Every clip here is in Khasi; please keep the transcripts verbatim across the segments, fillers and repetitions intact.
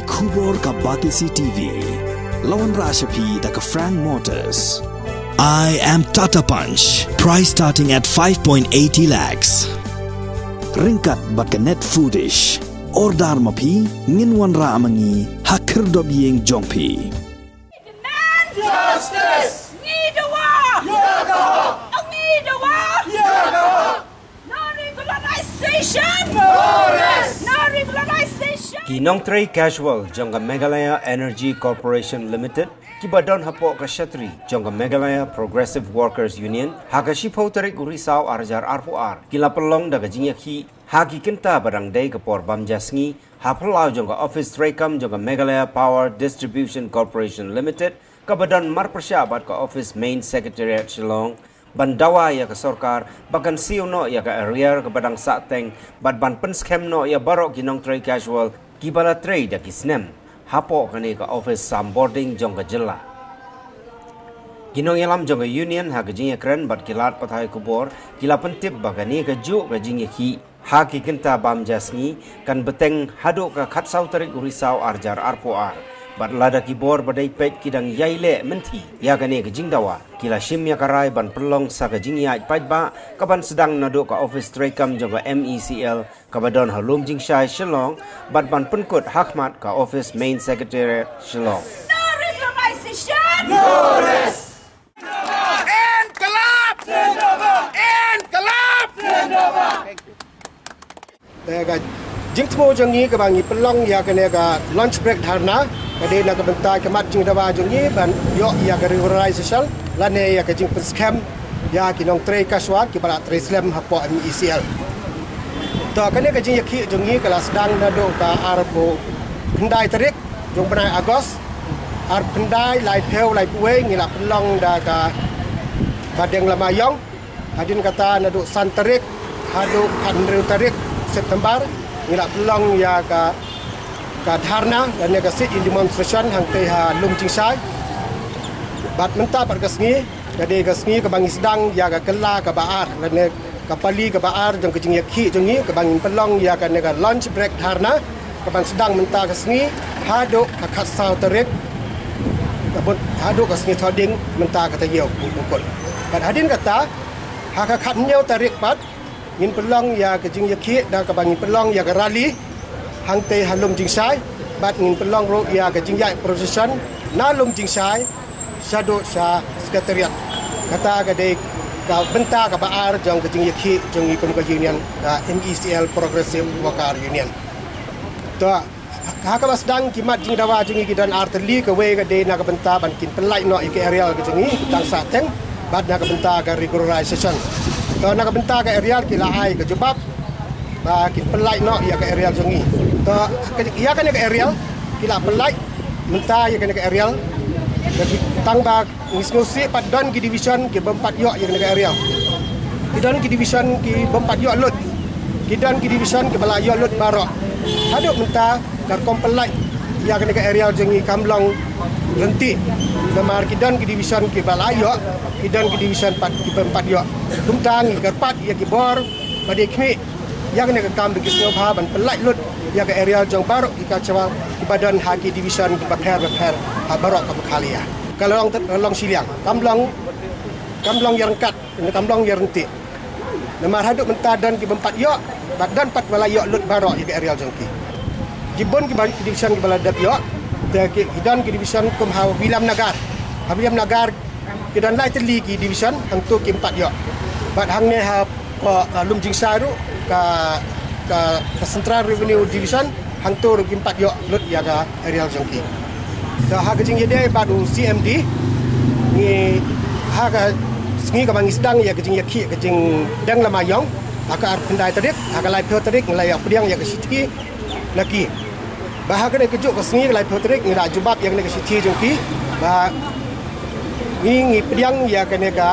Khubor ka Batesi T V. La wanrah sha phi da ka Frank Motors. I am Tata Punch. Price starting at five point eighty lakhs. Ryngkat bad ka Net Foodish. Order ma phi, ngin wanrah ma ngi ha khyrdop ïing jong phi. Demand justice. Ngi dawa. Ïa ka hok. Ngi dawa. Ïa ka hok. No regularization. No rest. No regularization. Ki nongtrei casual jong ka Meghalaya Energy Corporation Limited, kiba don hapoh ka shatri jong ka Meghalaya Progressive Workers Union, ha ka shiphew tarik u Risaw ar hajar arphew ar, ki la pynlong da ka jingïakhih ha ki kynta ba dang dei ka por bam ja sngi, ha phyllaw jong ka ophis treikam jong ka Meghalaya Power Distribution Corporation Limited, kaba don marpyrshah bad ka ophis Main Secretariat Shillong, ban dawa ïa ka sorkar ba kan siew noh ïa ka arrear kaba dang sahteng, bad ban pynskhem noh ïa baroh ki nongtrei casual kiba la trei da ki snem hapoh kane ka ophis sam bording jong ka jylla. Ki nongïalam jong ka union ha ka jingïakren bad ki lad pathai khubor, ki la pyntip ba kane kajuh ka jingïakhih ha ki kynta bam ja sngi kan bteng haduh ka khatsaw tarik u Risaw ar hajar arphew ar. Bad lada ki bor ba dei peit ki dang ïai leh mynthi ïa kane ka jingdawa, ki la shim ïa ka rai ban pynlong sa ka jingïaid paidbah kaban sdang naduh ka ophis treikam jong ka M E C L kaba don ha Lumjingshai Shillong, bad ban pynkut ha khmat ka ophis Main Secretariat Shillong. No regularization. No rest. Inqilab! Zindabad! Inqilab! Zindabad! Te ka jingthmu jong ngi kaba ngi pynlong ïa kane ka lunch break dharna, ka dei na ka bynta ka mat jingdawa jong ngi ban ïoh ïa ka regularization lane ïa ka jingpynskhem ïa ki nongtrei casual kiba la trei slem hapoh M E C L. To kane ka jingïakhih jong ngi ka la sdang naduh ka arphew khyndai tarik jong bnai August, arphew khyndai, laiphew, laiphew wei ngi la pynlong da ka Bah Deng Lama Ïong. Hadien kata naduh san tarik haduh khathynriew tarik September ngi la pynlong ïa ka, ka dharna lane ka sit-in demonstration hangtei ha Lumjingshai. Bad mynta pat ka sngi ka dei ka sngi kaba ngi sdang ïa ka kylla kaba ar lane ka pali kaba ar jong ka jingïakhih jong ngi, kaba ngin pynlong ïa kane ka lunch break dharna kaban sdang mynta ka sngi haduh ka khatsaw tarik, ka bud haduh ka sngi Thohdieng mynta ka taïew u Pukut. Bad hadien kata ha ka khathynñiew tarik pat ngin pynlong ïa ka jingïakhih da kaba ngin pynlong ïa ka rally hangtei ha Lumjingshai, bad ngin pynlong ruh ïa ka jingïaid procession na Lumjingshai shaduh sha Secretariat. Kata ka dei ka bynta kaba ar jong ka jingïakhih jong ngi kum ka union, ka M E C L Progressive Worker Union. To ha kaba sdang ki mat jingdawa jong ngi ki don ar tylli, kawei ka dei na ka bynta ban kin pynlait noh ïa ka arrear ka jong ngi tang sahteng, bad na ka bynta ka regularization. To na ka bynta ka arrear ki la ai ka jubab ba kin pynlait noh ïa ka arrear jong ngi. To ïa kane ka arrear ki la pynlait mynta ïa kane ka arrear. Tang ba ngi sngewsih pat don ki division ki bym pat ïoh ïa kane ka arrear. Ki don ki division ki bym pat ïoh lut. Ki don ki division kiba la ïoh lut baroh. Haduh mynta ka rukom pynlait ïa kane ka arrear jong ngi kam long lynti. Namar ki don ki division kiba la ïoh, ki don ki division pat ki bym pat ïoh. Kumta ngi kyrpad ïa ki bor ba dei khmih ïa kane ka kam ba ki sngewbha ban pynlait lut ïa ka arrear jong baroh ki casual kiba don ha ki division kiba pher ba pher ha baroh ka Meghalaya. Ka long ter-, long shiliang, kam long, kam long ïaryngkat, kam long ïarynti. Namar haduh mynta don ki bym pat ïoh bad don pat ba la ïoh lut baroh ïa ka arrear jong ki. Ki bun kiba, ki division kiba la dep ïoh, te ki, ki don ki division kum ha Williamnagar. Ha Williamnagar ki don lai tylli ki division hangto kim pat ïoh. Bad hangne ha, ha, ha Lumjingshai ruh ka, ka, ka Central Revenue Division hangto ruh kim pat ïoh lut ïa ka arrear jong ki. To ha ka jingïadei bad u C M D ngi ha ka sngi kaba ngi sdang ïa ka jingïakhih ka jingdeng lama ïong ha ka arphew khyndai tarik, ha ka laiphew tarik ngi la ïa pdiang ïa ka shithi na ki. Ba ha kane kajuh ka sngi ka laiphew tarik ngi la jubab ïa kane ka shithi jong ki ba ngi ngi pdiang ïa kane ka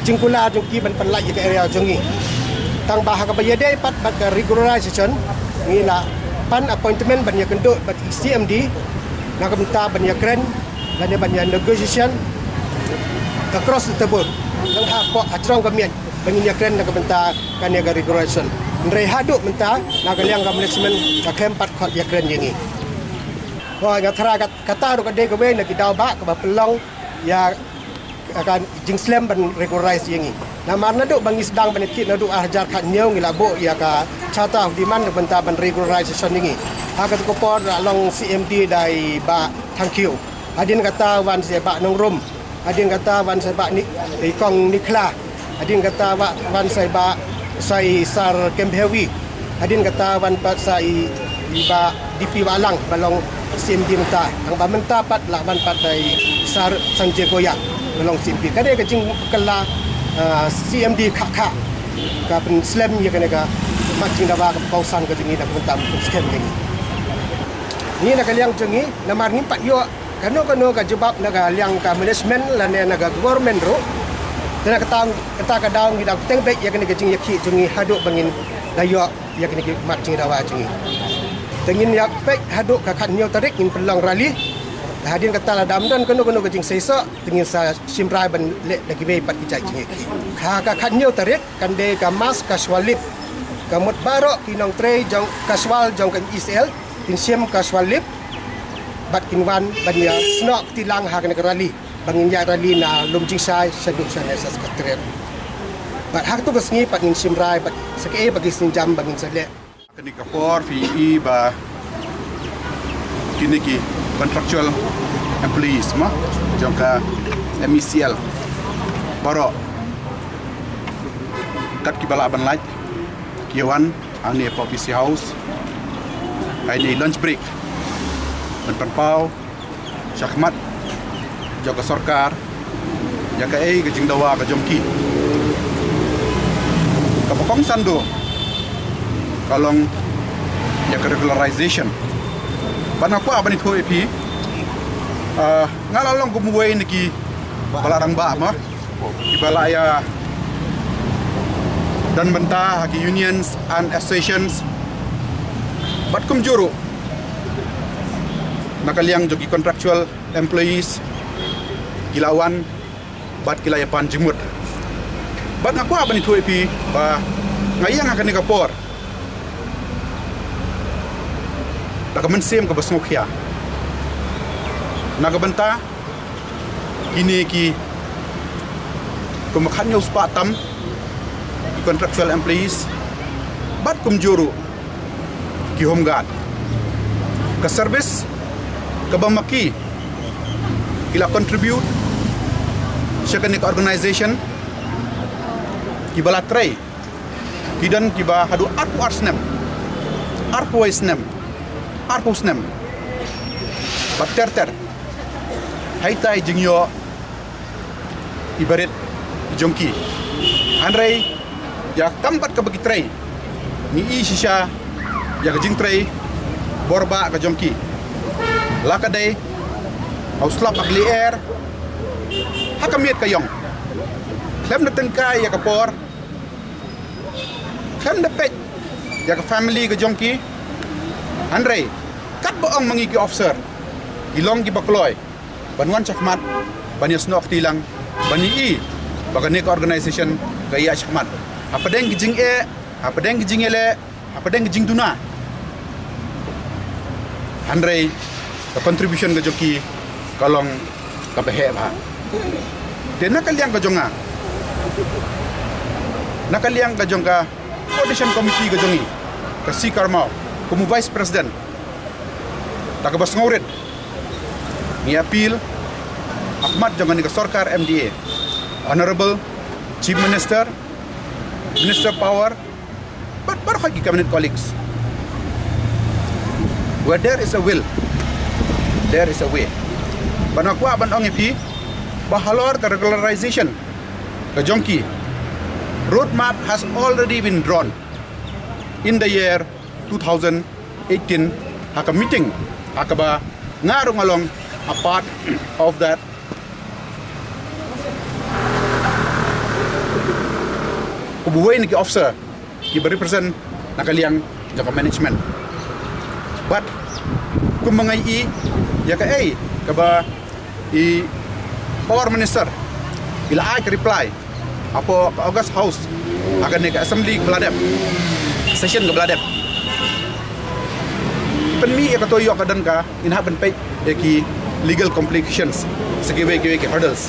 jingkular jong ki ban pynlait ïa ka arrear jong ngi. Tang ba ha kaba ïadei pat bad ka regularization ngi la pan appointment ban ïakynduh bad i C M D na ka bynta ban ïakren lane ban ïa negotiation across the table. Tang hapoh hajrong ka miej ba ngin ïakren na ka bynta kane ka regularization. Hynrei haduh mynta na ka liang ka management ka khlem pat khot ïakren ïa ngi. Hooid, nga tharai kat, kata ruh ka dei kawei na ki daw ba kaba pynlong ïa ka jingslem ban regularize ïa ngi. Namar naduh ba ngi sdang ban ïakhih naduh ar hajar khathynñiew ngi la buh ïa ka Charter of Demand na ka bynta ban regularization ïa ngi. Ha katu ka por la long C M D da i Bah Thangkhiew. Hadien kata wan sa i Bah Nongrum. Hadien kata wan sa i Bah Ni, i Kong Nikhla. Hadien kata wa, wan sa i Bah, sa i Sar Kemhewi. Hadien kata wan pat sa i, i Bah D P Wahlang ba long C M D mynta. Tang ba mynta pat la wan pat da i Sar Sanjay Goya ba long C M D. Ka dei ka jingkylla, ah, C M D kha kha ka pynslem ïa kane ka mat jingdawa ka kongsan ka jong ngi na ka bynta ban pynskhem ïa ngi. Ngi na ka liang jong ngi namar ngim pat ïoh kano kano ka jubab na ka liang ka management lane na ka government ruh. Te na kata, kata ka daw ngi dang teng beit ïa kane ka jingïakhih jong ngi haduh ba ngin da ïoh ïa kane ka mat jingdawa jong ngi. Te ngin ïa peit haduh ka khathynñiew tarik ngin pynlong rally. Hadien kata lada ym don kano kano ka jingseisoh te ngin sa shim rai ban leh da kiwei pat ki jait jingïakhih. Ha ka khathynñiew tarik kan dei ka mass casual leave. Ka mut baroh ki nongtrei jong casual jong ka E C L kin shim casual leave bad kin wan ban ïa snoh kti lang ha kane ka rally. Ba ngin ïa rally na Lum Jingshai shaduh sha National Secretariat. Bad ha katu ka sngi pat ngin shim rai bad sa kaei ba ki sienjam ba ngin sa leh. Kane ka por phi i ba kine ki contractual employees mo jong ka M E C L baroh kat kiba lah ban lait ki wan hangne hapoh P C House. Hangne lunch break ban pynpaw shakhmat jong ka sorkar ïa kaei ka jingdawa ka jong ki. Kaba kongsan duh ka long ïa ka regularization. Bad nga kwah ban ïathuh ïa phi, ah, nga la long kum uwei na kiba la rangbah mo kiba la ïa don bynta ha ki unions and associations. Bad kumjuh ruh na ka liang jong ki contractual employees ki la wan bad ki la ïa pan jingmut. Bad nga kwah ban ïathuh ïa phi ba nga ïeng ha kane ka por da ka mynsiem kaba sngewkhia na ka bynta kine ki kumba khathynñiew spah tam ki contractual employees bad kumjuh ruh ki home guard. Ka service kaba ma ki ki la contribute sha kane ka organization kiba la trei ki don kiba haduh arphew ar snem, arphew wei snem, arphew snem bad ter ter. Haitai jingïoh i barit jong ki. Hynrei ïa kam bad kaba ki trei ngi i shisha ïa ka jingtrei bor ba ka jong ki. La ka dei ha u slap ha ka lyer ha ka miet ka ïong. Khlem da tyngkai ïa ka por, khlem da peit ïa ka family ka jong ki. Hynrei katba ong ma ngi ki officer ki long kiba kloi ban wan shakhmat ban ïa snoh kti lang ban ïa i ba kane ka organization ka ïa shakhmat hapdeng ki jingeh, hapdeng ki jingïaleh, hapdeng ki jingduna. Hynrei ka contribution ka jong ki ka long kaba heh bha. Te na ka liang ka jong nga, na ka liang ka jong ka coordination committee ka jong ngi, ka C. Karmaw kum u vice president, da kaba sngewrit ngi appeal ha khmat jong kane ka sorkar M D A, Honorable Chief Minister, Minister Power, bad baroh ki cabinet colleagues. Where there is a will, there is a way. Bad nga kwah ban ong ïa phi ba halor ka regularization ka jong ki, roadmap has already been drawn in the year two thousand eighteen ha ka meeting ha kaba nga ruh nga long a part of that kum uwei na ki officer kiba represent na ka liang jong ka management. Bad kumba nga ïohi ïa kaei kaba i Power Minister i la ai ka reply hapoh ka August House ha kane ka assembly kaba la dep, session kaba la dep. Pynmih ïa kato ïoh ka don ka, ngin hap ban peit ïa ki legal complications, sa kiwei kiwei ki hurdles.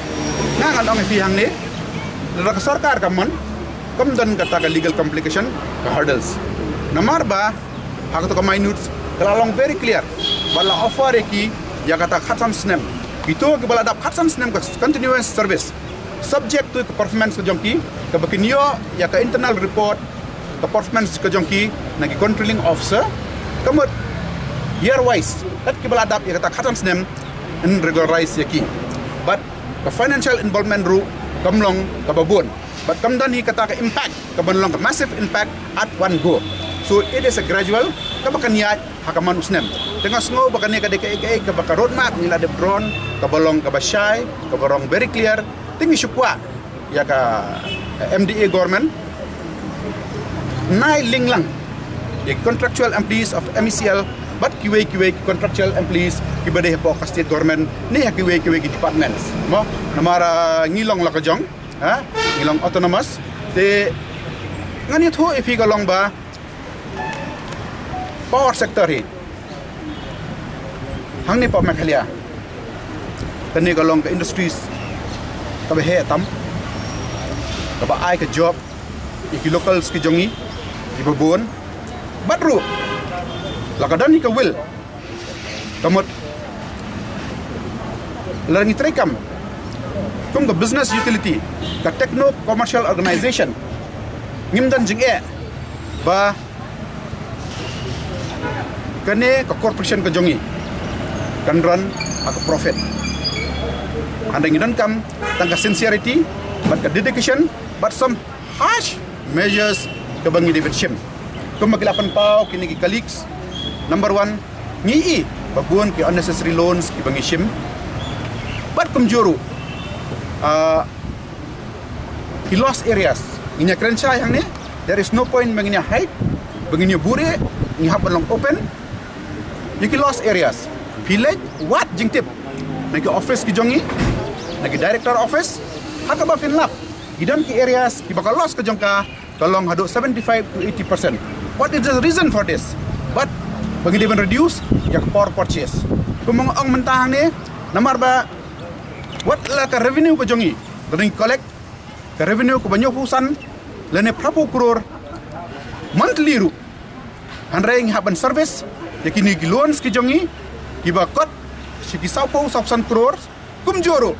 Nga ngan ong ïa phi hangne, lada ka sorkar ka mon, kam don kata ka legal complication, ka hurdles. Namar ba ha kato ka minutes ka la long very clear, ba la offer ïa ki ïa kata khatsan snem. Kito kiba la dap khatsan snem ka continuous service, subject to ka performance ka jong ki, kaba kin ïoh ïa ka internal report ka performance ka jong ki na ki controlling officer. Ka mut year wise, kat kiba la dap ïa kata khatsan snem, yn regularize ïa ki. But ka financial involvement ruh kam long kaba bun, but kam don hi kata ka impact, kaban long ka massive impact at one go. So it is a gradual, kaba kan ïaid ha ka man u snem. Te nga sngew ba kane ka dei kaei kaei kaba ka roadmap ngi la dep drawn, kaba long kaba shai, kaba long very clear. Te ngi shu kwah ïa ka M D A government, nai link lang ïa ki contractual employees of M E C L bad kiwei kiwei ki contractual employees kiba dei hapoh ka state government ne ha kiwei kiwei ki departments, mo. Namar, ah, ngi long la ka jong, ha, ngi long autonomous. Te ngan ïathuh ïa phi ka long ba power sector hi hangne hapoh Meghalaya, kane ka long ka industries kaba heh tam, kaba ai ka job ïa ki locals ki jong ngi kiba bun. Bad ruh la ka don hi ka will, ka mut lada ngi treikam kum ka business utility, ka techno commercial organization, ngim don jingeh ba kane ka corporation ka jong ngi kan run ha ka profit. Hynrei ngi donkam tang ka sincerity bad ka dedication bad some harsh measures kaba ngi dei ban shim. Kumba ki la pynpaw kine ki colleagues, number one, ngi i ba bun ki unnecessary loans kiba ngi shim. Bad kumjuh ruh, ah, ki loss areas, ngin ïa kren shai hangne. There is no point ba ngin ïa hide, ba ngin ïa buhrieh. Ngi hap ban long open ïa ki loss areas. Phi leit wad jingtip na ki office ki jong ngi, na ki director office, ha kaba phin lap, ki don ki areas kiba ka loss ka jong ka ka long haduh seventy-five to eighty percent. What is the reason for this? But ba ngi dei ban reduce ïa ka power purchase. Kumba nga ong mynta hangne, namar ba wat la ka revenue ka jong ngi, lada ngi collect ka revenue kaba hynñiewphew san lane phraphew klur monthly ruh, hynrei ngi hap ban service ïa kine ki loans ki jong ngi kiba kot sha ki sawphew sawphew san klur. Kumjuh ruh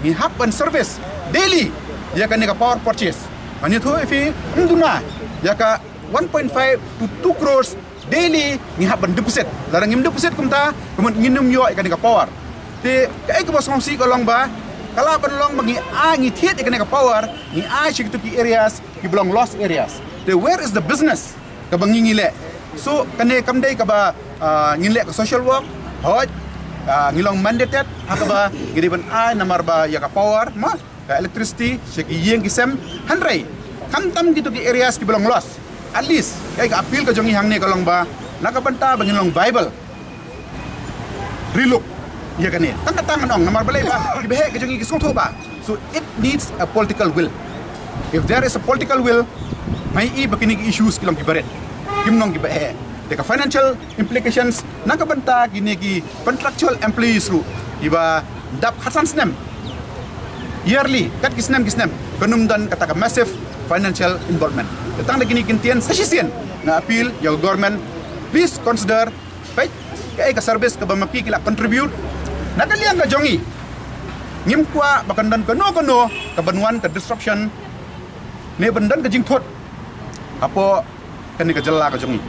ngi hap ban service daily ïa kane ka power purchase. Ngan ïathuh ïa phi, ym duna ïa ka one point five to two crores daily ngi hap ban deposit. Lada ngim deposit kumta, ka mut ngin ym ïoh ïa kane ka power. Te kaei kaba sngewsih ka long ba ka lah ban long ba ngi ai, ngi thied ïa kane ka power, ngi ai sha kito ki areas kiba long loss areas. Te where is the business kaba ngi ngi leh? So kane kam dei kaba, ah, ngin leh ka social work, hooid, ah, ngi long mandated ha kaba ngi dei ban ai namar ba ïa ka power, ma, ka electricity sha ki ïing ki sem. Hynrei khamtam kito ki areas kiba long loss, at least kaei ka appeal ka jong ngi hangne ka long ba na ka bynta ba ngin long viable, relook ïa kane. Tang kata ngan ong, namar balei ba kiba heh ka jong ngi ki sngewthuh ba. So it needs a political will. If there is a political will, nga i ba kine ki issues ki long kiba rit, kim long kiba heh. Te ka financial implications na ka bynta kine ki contractual employees ruh kiba dap khatsan snem, yearly, kat ki snem ki snem, kan ym don kata ka massive financial involvement. Te tang da kine ki kyntien sa shisien nga appeal ïa ka government, please consider, peit kaei ka service kaba ma ki ki la contribute. Na ka liang ka jong ngi, ngim kwah ba kan don kano kano kaban wan ka disruption ne ban don ka jingthut hapoh kane ka jylla ka jong ngi.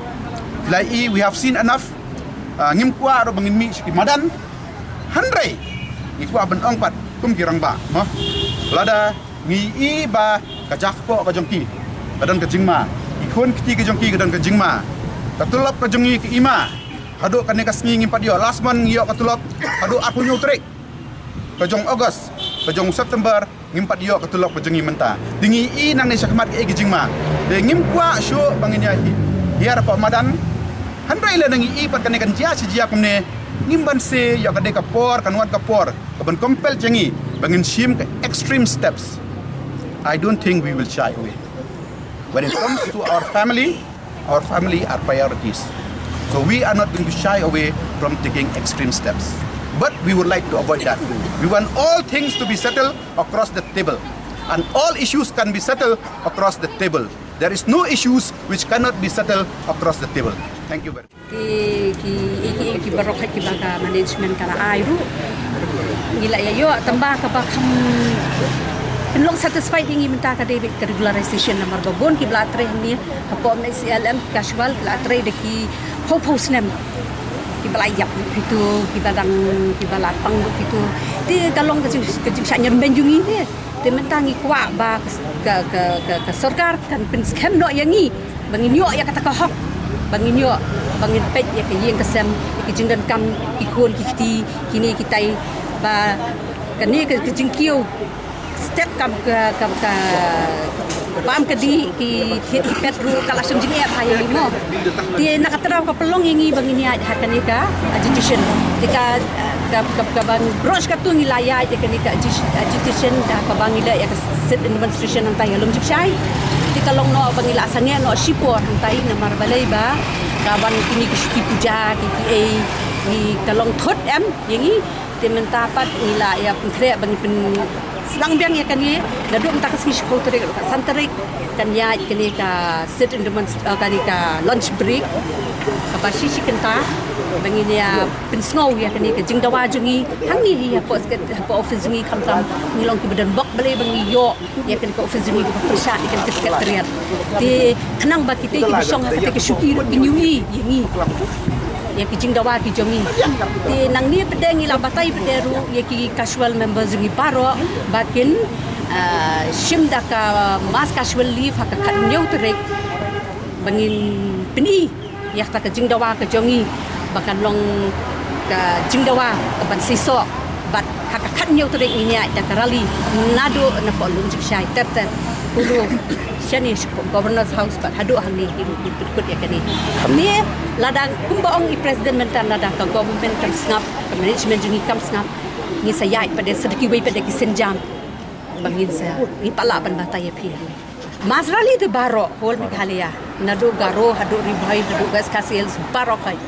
Phi la i, we have seen enough. Ah, ngim kwah ruh ba ngin mih sha ki madan. Hynrei ngi kwah ban ong pat kum ki rangbah, mo. Lada ngi i ba ka jaka kpoh ka jong ki ka don ka jingma, ki khun kti ka jong ki ka don ka jingma, ka tulop ka jong ngi ka i ma. Haduh kane ka sngi ngim pat ïoh. Last month ngi ïoh ka tulop haduh arphew hynñiew tarik ka jong August, ka jong September, ngim pat ïoh ka tulop ka jong ngi mynta. Te ngi i nangne shakhmat kaei ka jingma. Te ngim kwah shuh ba ngin ïa hi-, hiar hapoh madan. Hynrei lada ngi i pat kane kan jia shi jia kumne, ngim banse ïoh ka dei ka por, kan wan ka por kaban compel jong ngi ba ngin shim ka extreme steps. I don't think we will shy away. When it comes to our family, our family are priorities. So we are not going to shy away from taking extreme steps. But we would like to avoid that. We want all things to be settled across the table. And all issues can be settled across the table. There is no issues which cannot be settled across the table. Thank you very much. Ki, ki, ki, ki baroh ki ba ka management ka la ai ruh. Ngi la ïa ïoh tang ba ka ba kham pynlong satisfied ïa ngi mynta ka dei beit ka regularization namar ba bun ki ba la trei hangne hapoh M C L M Casual ki la trei da ki phew phew snem. Ki ba la ïap ruh phi tu, ki ba dang, ki ba la pang ruh phi tu. Te ka long ka jing, ka jingshah nyrbeiñ jong ngi te. Te mynta ngi kwah ba ka, ka, ka, ka sorkar kan pynskhem noh ïa ngi ba ngin ïoh ïa kata ka hok, ba ngin ïoh, ba ngin peit ïa ka ïing ka sem, ïa ka jingdonkam ki khun ki kti, kine kitai, ba kane ka, ka jingkiew step kam ka, kam ka bam ka dih ki thied ki pet ruh ka la shim jingeh bha ïa ngi mo. Te na ka tyrwa ka pynlong ïa ngi ba ngin ïaid ha kane ka agitation. Te ka, ka, ka, ka ban brosh ka tu ngi la ïaid ïa kane ka agi-, agitation da ka ba ngi leh ïa ka sit-in demonstration hangtai ha Lum Jingshai. Te ka long noh ba ngi la sangeh noh shipor hangtai namar balei ba ka ban kine ki shuki puja ki ki ei ngi ka long thut em ïa ngi. Te mynta pat ngi la ïa pynkhreh ba ngi pynsneng biang ïa kane naduh mynta ka sngi shiphew tarik, ka san tarik kan ïaid kane ka sit-in demonst-, eh, kane ka lunch break. Kaba shi shi kynta ba ngin ïa pynsngew ïa kane ka jingdawa jong ngi hangne hi hapoh sket, hapoh office jong ngi khamtam ngi long kiba don bok balei ba ngi ïoh ïa kane ka office jong ngi kaba pyrshah ïa kane ka secretariat. Te khnang ba kita kiba shong ha kata ka shuki ruh kin ïohi ïa ngi, ïa ki jingdawa ki jong ngi. Te nangne pat de ngi la batai pat de ruh ïa ki casual members jong ngi baroh ba kin, ah, shim da ka mass casual leave ha ka khathynñiew tarik ba ngin pyni ïa kata ka jingdawa ka jong ngi ba kan long ka jingdawa ka ban seisoh. Bad ha ka khathynñiew tarik ngin ïaid da ka rally naduh napoh Lum Jingshai ter ter, kulu shane shapoh Governor's House bad haduh hangne hi ruh ngi pynkut ïa kane. Hangne lada kumba ong i President mynta lada ka government kam sngap, ka management jong ngi kam sngap, ngi sa ïaid pat de sa da kiwei pat de ki sienjam ba ngin sa, ngi pat lah ban batai ïa phi. Mass rally te baroh whole Meghalaya, naduh Garo haduh Ri Bhoi haduh West Khasi Hills baroh khoit.